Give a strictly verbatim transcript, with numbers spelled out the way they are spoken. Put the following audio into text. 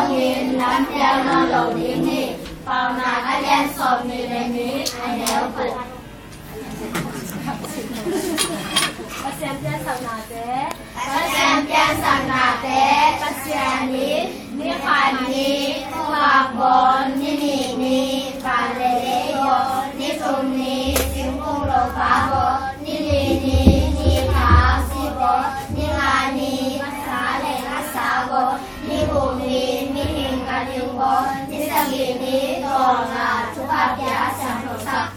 Lampiang nawn lo ding hi. Paunak a lian sawm nih le nih a neu guk. Pasian piansaknate. Pasian piansaknate. Pasian in ni khat ni thuvak bawl, ni nih ni van le lei bawl, ni thum ni singkung lopa bawl, ni li ni ni tau si bawl, ni nga ni masa le ngasa bawl, ni guk ni mihing ka ding bawl, ni sagih ni tawlnga thupha pia siangthosak.